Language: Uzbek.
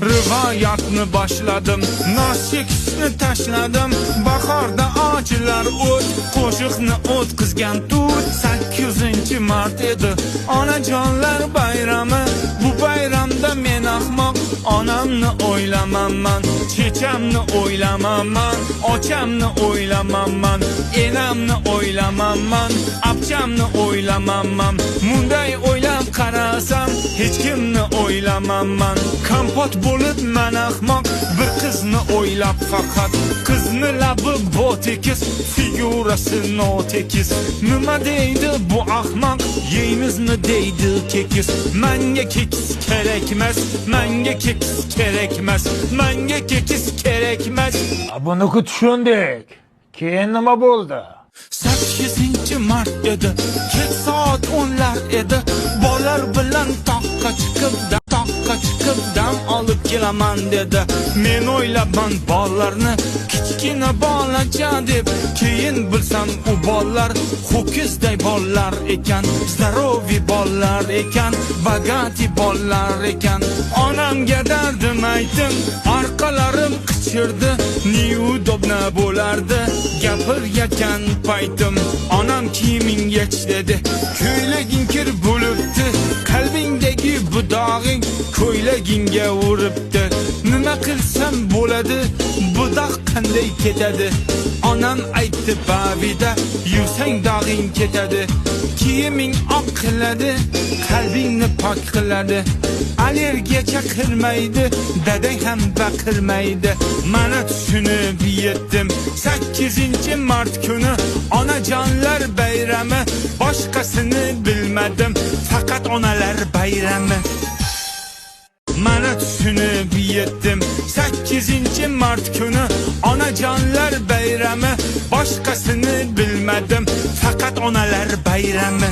Rivoyatni boshladim, nos chekishni tashladim. Bahorda ochilar o't, qo'shiqni o'tkazgan tut. 8-mart edi, onajonlar bayrami. Bu bayramda men ahmoq onamni o'ylamanman, chechamni o'ylamanman, ochamni o'ylamanman, enamni o'ylamanman, apchamni o'ylamanman. Bunday o'ylab qarasam, hech kimni o'ylamanman. Kompot bo'lib man ahmoq bir qizni o'ylab faqat. Qizni labi bo'tekis, figurasi notekis. Nima deydi bu ahmoq, yeymizmi deydi kekis. Manga kekis kerakmas, manga kekis kerakmas, manga kekis kerakmas. Buni tushundik. Keyin nima bo'ldi? 8-mart edi, kech soat 10lar edi. Bolalar bilan toqqa chiqib, toqqa chiqib dam olib kelaman dedi. Men o'ylabman bolalarni kichkina bolacha deb, keyin bilsam u bolalar ho'kizday bolalar ekan, здоровый bolalar ekan, богатый bolalar ekan. Onamga dardim aytdim, orqalarim qichirdi, неудобно bo'lardi gapirayotgan paytim. Onam kiyiming yech dedi, ko'ylaging kir bo'libdi, qalbingdagi bu dog'ing ko'ylagingga uribdi. Nima qilsam bo'ladi, bu dog' qanday ketadi? Onam aytdi, bavida yuvsang dog'ing ketadi, kiyiming oq qiladi, qalbingni pok qiladi, allergiya chaqirmaydi, dadang ham baqirmaydi. Mana tushunib yetdim, 8-mart kuni onajonlar bayrami. Boshqasini bilmadim, faqat onalar bayrami. Mana tushunib yetdim, 8-mart kuni onajonlar bayrami. Boshqasini bilmadim, faqat onalar bayrami.